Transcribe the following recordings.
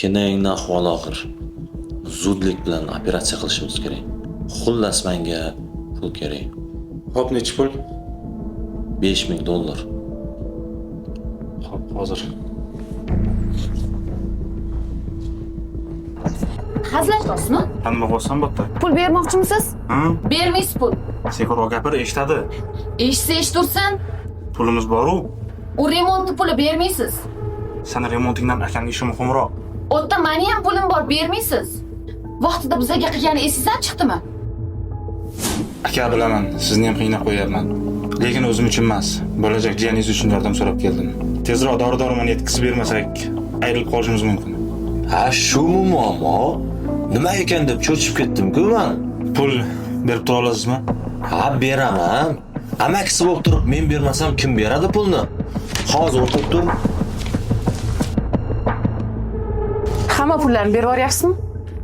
Kenayingni ahvoli og'ir. Zudlik bilan operatsiya qilishimiz kerak. Xullas menga pul kerak. Xo'p, nechi pul? 5000 dollar. Xo'p, hozir. Hazillashyapsizmi? Nima bo'lsam bu yerda? Pul bermoqchimisiz? Ha? Bermaysiz pul. Sekinroq gapir, eshitadi. Eshitsa eshitursin. Pulimiz bor-u. U remontni puli bermaysiz. Sani remontingdan akamga ishi muhimroq. U yerda mani ham pulim bor, bermaysiz. Vaqtida bizga qilgani esingizdan chiqdimi? Aka bilaman, sizni ham qiynab qo'yapman. Lekin o'zim uchun emas, bo'lajak jiyaningiz uchun yordam so'rab keldim. Tezroq dori-darmon yetkazib bermasak, ayrilib qolishimiz mumkin. Ha, shumi muammo? Nima ekan deb cho'chib ketdim-ku man. Pul berib tura olasizmi? Ha, beraman. Amakisi bo'lib turib men bermasam kim beradi pulni? Hozir o'tirib tur. Hamma pullarni berib yuboryapsizmi?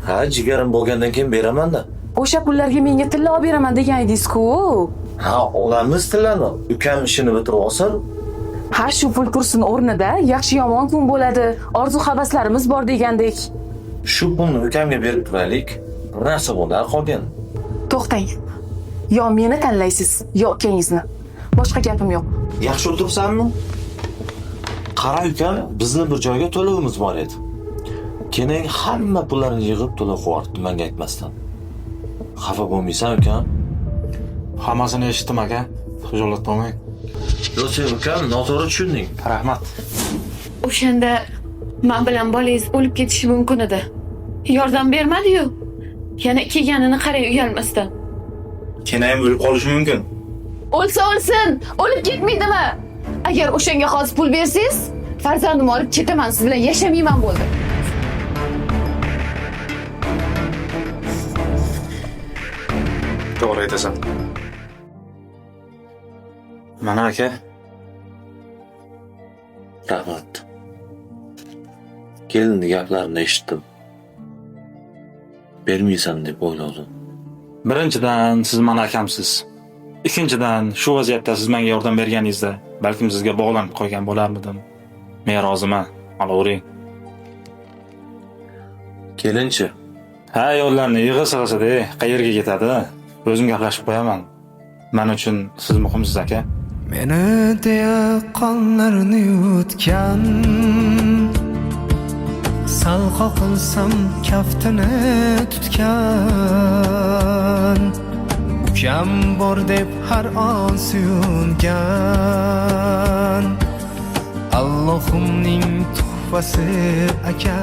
Ha, jigarim bo'lgandan keyin beraman-da. O'sha pullarga menga tilla olib beraman degan edingiz-ku. Ha, olamiz tillani. Ukam ishini bitirib olsin. Ha, shu pul tursin o'rnida, yaxshi yomon kun bo'ladi, orzu havaslarimiz bor degandek. Shu pulni ukamga berib turaylik. Bir narsa bo'lar qolgan. To'xtang. Yo meni tanlaysiz, yo ukangizni. Boshqa gapim yo'q. Yaxshi o'tiribsanmi? Qara ukam, bizni bir joyga to'lovimiz bor edi. Keyin hamma pullarni yig'ib to'lov qo'yardi menga aytmasdan. Xafa bo'lmaysan ukam? Hammasini eshitdim aka. Xijolat bo'lmang. Yo'q, sen ukam noto'g'ri tushunding. Rahmat. O'shanda men bilan bolangiz o'lib ketishi mumkin edi. Yordam bermadi-yu. Yana kelganini qarang uyalmasdan. Kenayim o'lib qolishi mumkin. O'lsa o'lsin, o'lib ketmaydimi? Agar o'shanga hozir pul bersangiz, farzandimni olib ketaman, siz bilan yashamayman bo'ldi. To'g'ri aytasan. Mana aka, Rahmat. Kelinni gaplarini eshitdim. Bermaysan deb o'yladim. birinchidan siz mani akamsiz. Ikkinchidan shu vaziyatda siz menga yordam berganingizda balkim sizga bog'lanib qolgan bo'larmidim. Men roziman. Olavering. Kelinchi, Ha, ayollarni yig'i-sig'isida qayerga ketadi? O'zim gaplashib qo'yaman. Men uchun siz muhimsiz aka. Meni deya qonlarni yutgan, sal qoqilsam kaftini tutgan, ukam bor deb har on suyungan, Allohimning tuhfasi aka.